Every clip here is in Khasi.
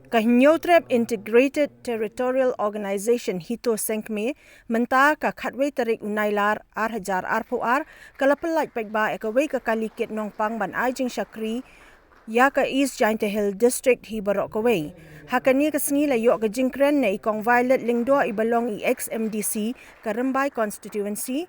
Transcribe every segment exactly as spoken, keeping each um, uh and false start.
Ka Hynñiewtrep Integrated Territorial Organization HITO Sengkmie mynta ka khatwei tarik u Nailar ar hajar arphew ar ka la pyllait paidbah ïa kawei ka kali kit nongpang ban ai jingshakri ïa ka East Jaintia Hills District hi baroh kawei. Ha kane ka sngi la ïoh ka jingkren na i Kong Violet Lyngdoh iba long i ex M D C ka Rymbai Constituency,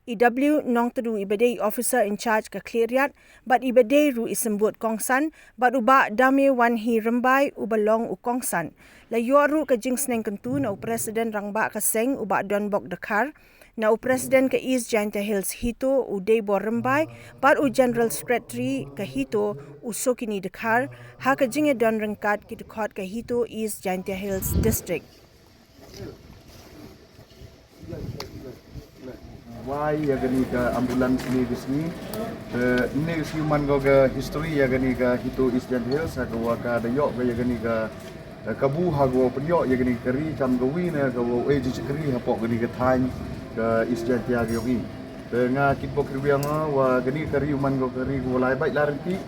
i W Nongtdu iba dei officer in charge ka Khliehriat, bad iba dei ruh i symbud kongsan, bad u Bah Damewanhi Rymbai uba long u kongsan. La ïoh ruh ka jingsneng kyntu na u President Rangbah ka seng u Bah Donbok Dkhar, na u President ka East Jaintia Hills HITO u Deibor Rymbai, bad u General Secretary ka HITO u Sokini Dkhar, ha ka jingïadon ryngkat ki dkhot ka HITO East Jaintia Hills District. Wai ïa kane ka ambulance ne ka sngi. Te ne ka sngi man ko ka history ïa kane ka HITO East Jaintia Hills ha ka wa ka da ïoh ka ïa kane ka, eh, kabu ha ka wa pynïoh ïa kane ka ri kam ka wi ne ka wa ei ji chakri hapoh kane ka thaiñ ka East Jaintia ka ïoh i. Te nga kit bok ri biang wa kane ka ri u man ko ka ri ko lai bait la ri ti.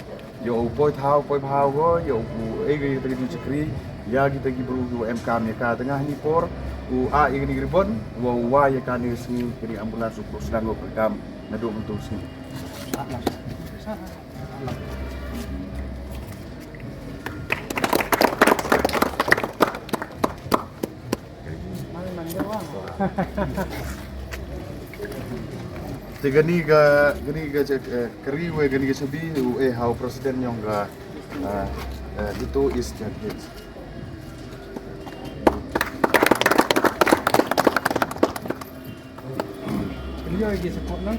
Ïa u poi thaw poi bhaw ko ïa u ei ka ïa ka chakri ïa kita ki bru ki wa em kam ïa ka te nga hani por u a ïa ka ni ribon wa u wa ïa ka ni sngi ka ni ambulance u sdang ko ka kam na dum tu sngi. Te kani ka kani ka kari we kani ka sabi u eh hau president yong ka itu is jadid. Kani ka ki support nang.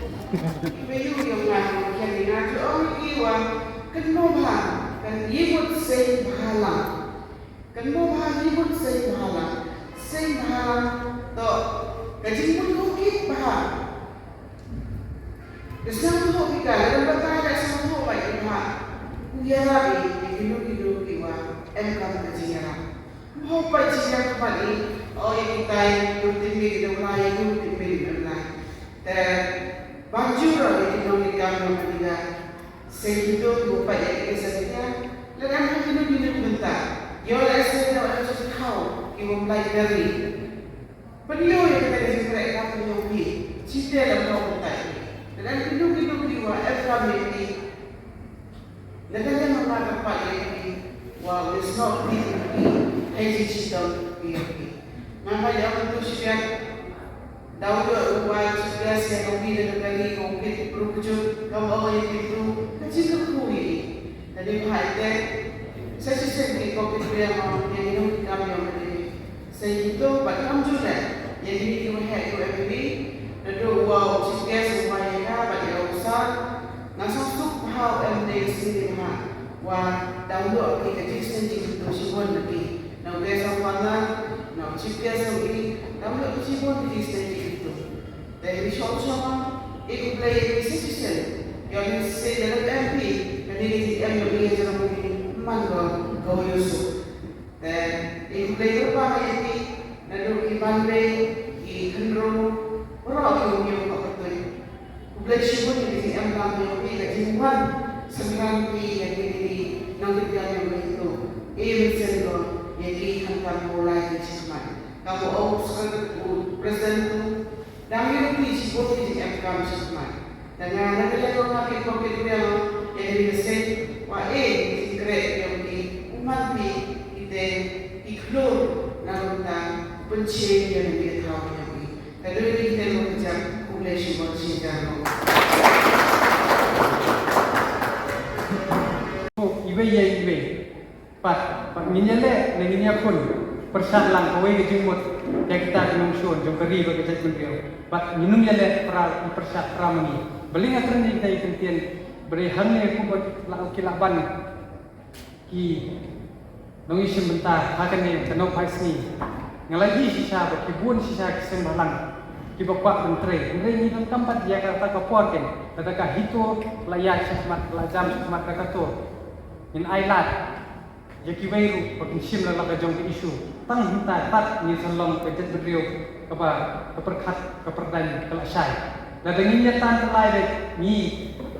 Iwe yu yong nga kani nga ju ong iwa kan mo bha kan yimut sei bhalang. Kan mo bha ni mut sei bha la, sei bha la to ka jingmut ko ki bha. Ka sang to ki ka la ba ta da sang to ba ki bha. Ku ya la bi ki ki lu ki lu ki wa em ka ka jing ya la. Mo pa jing ya ka ba ni o ya ki tai lu tin mi ki lu la ya lu tin mi ki lu la. Te ba ju ro ya ki lu ki ka lu ki la. Seng HITO ki u pait ïa ka seng HITO. Lada ha kino kino ki bynta ïoh lehse ïoh lehse thaw ki bym lait na ri. Pynïoh ïa kata ka jingkhreh ka pynïoh phi. Chite la mawbynta ïa phi. Lada ha kino kino ki wa em kam ïa phi. Lada lem ma ka pait ïa phi wa u snoh phi ïa phi. Hei ji chitom ïa phi. Nga ma ïa ka tu shiat. Dau ïoh u wai chief guest ïa ka wi na ka kari ka u pit bru kjut ka u ong ïa ki bru ka jingkyrkhu ïa i. Ka dei bha ïa te sa shisien ki ko ki priang ong ïa ki nong ki kam ïa ka dei. Sa ïa ki to bad kam ju leh ïa ki ni ki waheh ki waheh ki ni. Naduh u wa u chief guest u wai ïa ka bad ïa u sar. Nga sngewsuk bha u em dei ka sngi dei bha. Wa dang ïoh ki ka jingsteng jingkyntu shibun na ki. Na u guest of honor, na u chief guest of i, dang ïoh ki shibun ki jingsteng jingkyntu. Te ki shong shong i khublei ïa ki shisien. Ïoh ki shisien ïa lade M P, kane ka jingem ïoh ki ïa jrong ki man ko ka wa ïoh suk. Te i khublei kyrpang ïa ki naduh ki ban bei ki khynroo baroh ki ïoh ka pyrtuit. Khublei shibun ïa ka jingem lang ïa phi ka jingwan synran phi ïa kine ki nongkitkhlieh ïa phi tu. Ïa mynsiem ko ïa ki khamtam ko lai ki shikmat. Ka ko ong u president tu dang ïa phi shibun ki jingem kam shikmat. Tang nga na ka liang ka phi ko ki liang ïa kine ki seng wa e ki jingkhreh ïa phi u man phi ki te ki khlur na ruta pynshai ïa kine ki thaw ïa phi. Ka dei ni te mo ka jam, khublei shibun shi jar mo. Iwei ïa iwei. Pat, pat ngin ïa leh, ne ngin ïa khun. Pyrshah lang kawei ka jingmut. Ïa kita ki nongshun, jong ka ri bad ka jaitbynriew. Pat ngin ym ïa leh pra, pyrshah pra ma ngi. Balei nga kren ïa kita i kyntien. Balei hangne kumba la ki la ban. Ki nongïashim bynta ha kane ka nongphai sngi. Nga la ïohi shisha ba ki bun shisha ki seng bhalang kiba kwah ban trei. Hynrei ngi donkam pat ïa kata ka por ken. Lada ka HITO la ïaid shakhmat, la jam shakhmat da kato. Ngin ai lad ïa kiwei ruh ba kin shim la la ka jong ka issue. Tang hynta pat ngin sa long ka jaitbynriew kaba ka pyrkhat ka pyrdaiñ ka la shai. Lada ngin ïa tan ka lai de ngi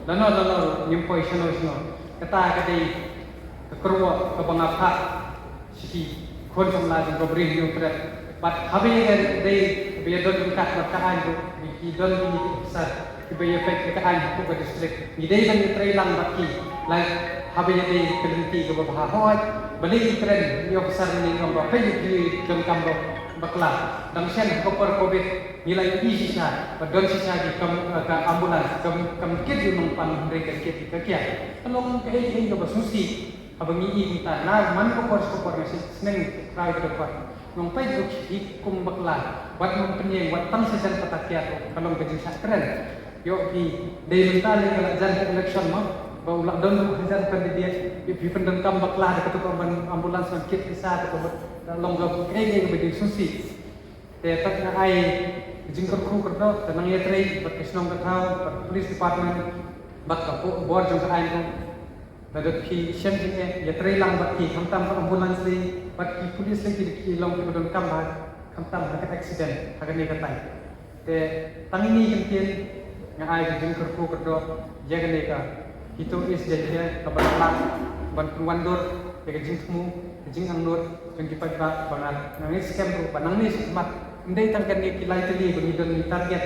lano lano ruh ngim poi shano shano. Kata ka dei ka kyrwoh kaba nga phah Ki khun samla jong ka Bri Hynñiewtrep. Bad haba ïadei, haba ïadon ryngkat bad ka aiñ ruh, ki don kine ki officer kiba ïa peit ïa ka aiñ hapoh ka district. Ngi dei ban ïatrei lang bad ki, lait haba ïadei ka lynti kaba bha. Hooid, balei ngi kren ïa ki officer ne, ngi ong ba peit ïa ki donkam ba bakla. Dang shen ha ka por covid ngi la ïohi shisha ba don shisha ki kam, ka ambulance kam, kam kit ïa u nongpang hynrei ka kit ïa ka kiad. Ka long kaei kaei kaba sngewsih. Haba ngi ïohi mynta, na man ka por sha ka por, na shi sneng trai ka dkhot, nong peit ruh ki kum bakla, wat nong pynïeng wat tang sa jan pata kiad ruh, ka long ka jingshah kren. Ïoh ki dei mynta ne ka la jan ka election mo, ba u la don ruh hajan candidate, ïoh phi pyndonkam bakla da kata ka ban ambulance ban kit pisa da ka ban, da long ka kaei kaei kaba jingsngewsih. Te pat nga ai ka jingkyrkhu kyrdoh, te nang ïatrei bad ka shnong ka thaw, bad ka police department, bad ka bo-, bor jong ka aiñ ruh. Lada phi shem jingeh, ïatrei lang bad ki, khamtam ka ambulance lei, bad ki police lei, ki, ki long kiba donkam bha, khamtam ha ka accident ha kane ka taïew. Te tang ine i kyntien nga ai ka jingkyrkhu kyrdoh ïa kane ka HITO East Jaintia kaba la lah ban pynwandur ïa ka jingthmu, ka jingangnud jong ki paidbah ba nga, nga ngeit skhem ruh ba nangne shakhmat, ym dei tang kane ki lai tylli ba ngi don ngi target.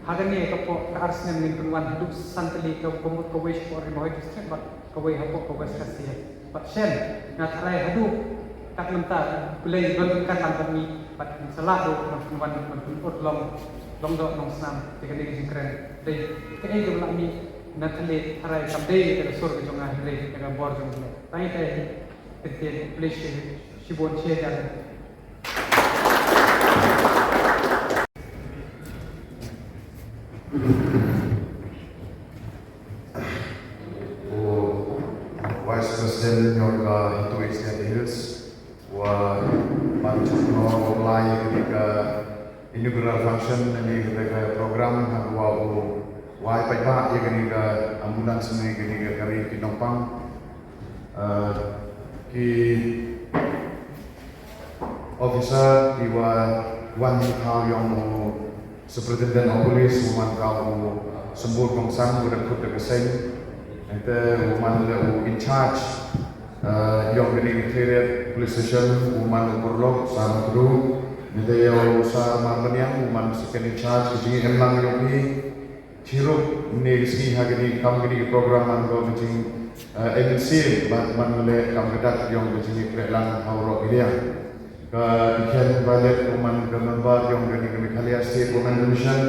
Ha kane ka por ka ar snem ngin pynwan haduh san tylli ka, ka mut kawei shapoh Ri Bhoi District bad kawei hapoh ka West Khasi Hills. Bad shen, nga tharai haduh kat mynta, Blei don ryngkat lang bad ngi, bad ngin sa lah ruh ban pynwan ban pynut long, long doh long snam ïa kane ka jingkren. Dei kaei kaba lah mih na thylliej tharai kam dei ïa ka sur ka jong nga hynrei ïa ka bor jong Blei. Tang ïa kaei, Kynthei Blei shi, shibun shi hajar. U Vice President jong ka HITO East Jaintia Hills, uba man jong u, uba la ïa kane ka inaugural function, ne kata ka program, ha kaba u wai paidbah ïa kane ka ambulance ne kane ka kari kit nongpang. Ah, ki officer kiba wan na ka thaw jong u Superintendent of Police, u man ka u Symbur Kongsan, u da kut da ka seng. Ente u man le u in charge, eh, jong kane ka Khliehriat Police Station, u man u Pyrlok Sarmadu. Ente ïa u Sar Marbaniang, u man second in charge, ka jingïalang jong ki. Chirup ne ka sngi ha kane, kam kane ka program man ka jing, eh, M N C, bad man le kam ka dak jong ka jingïakhleh lang ha u rok area. Ka Dikhen Violet, u man ka member jong kane ka Meghalaya State Women Commission.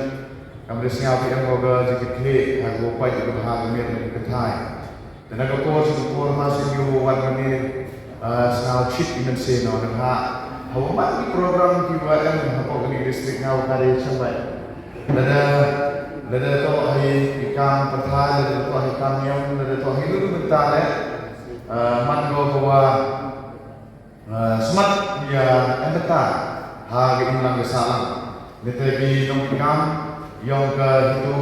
Kam re sngew phi em ka jingkitkhlieh ha ka pait ka bha ka miat ka thai. Te na ka por sha ka por ma shu wan kane, ah, sngewbha shit i mynsiem noh, nangta haba man ki program kiba em hapoh kane ka district nga ka dei sngewbha. Lada, lada toh ha i kam pyrthei, lada toh ha i kam niam, lada toh ha i lulu mynta leh, ah, man ko ba wa, ah, smat ïa em bynta ha ka imlang ka sahlang. Ngi te ki nongkam jong ka HITO,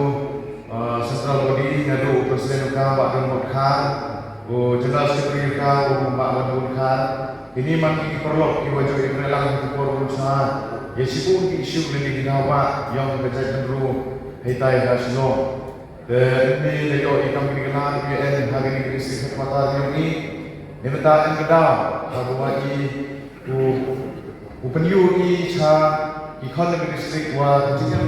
eh, Central Body, naduh u President jong ka Bah Donbok Dkhar, u General Secretary jong ka u Bah Wanbun Dkhar. Kine man ki paralok kiba ju ïatreilang ha ki por bun sha. Ïa shibun ki issue lane ki daw ba jong ka jaitbynriew haitai ha Shillong. Te ynne la ïoh ïa kam kane ka lad ïa ka N ha kane ka district headquarter jong ngi. Ngi mynta em ka daw ha kaba i u, u pynïoh i cha i khon ka district wa ka jingim.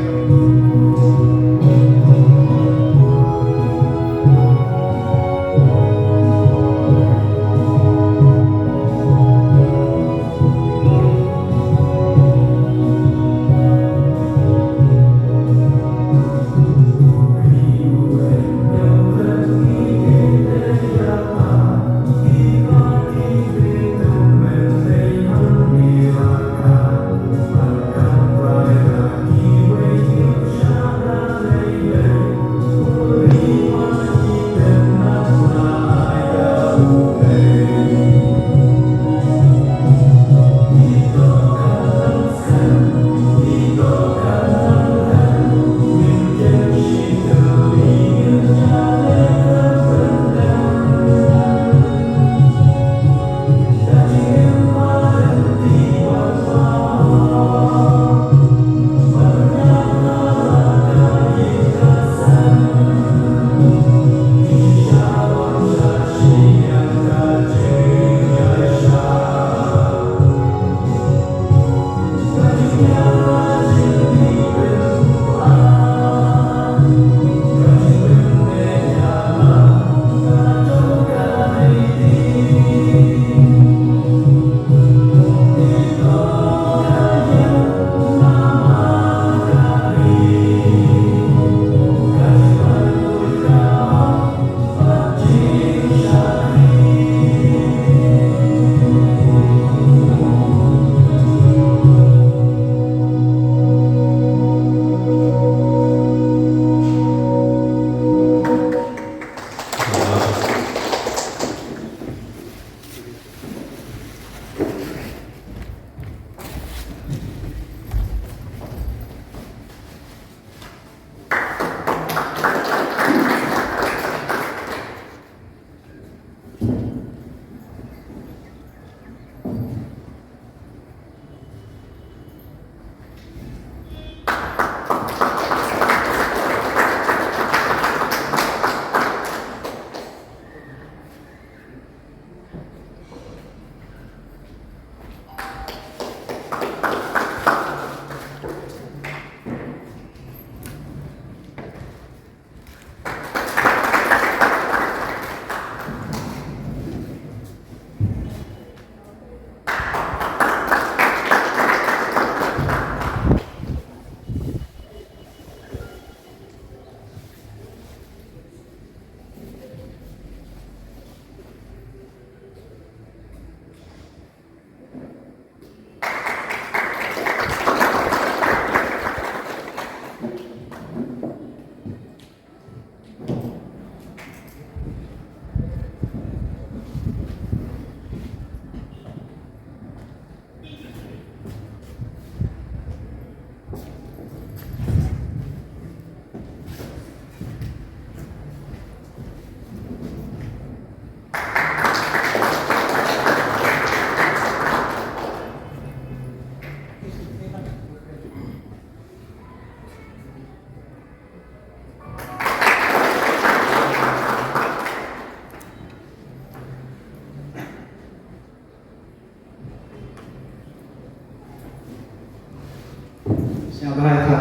Ïa, bha ïa ka.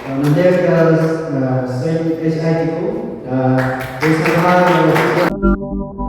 Ïa, mynta ka, eh, seng H I T ko, eh, dei sa bha, eh,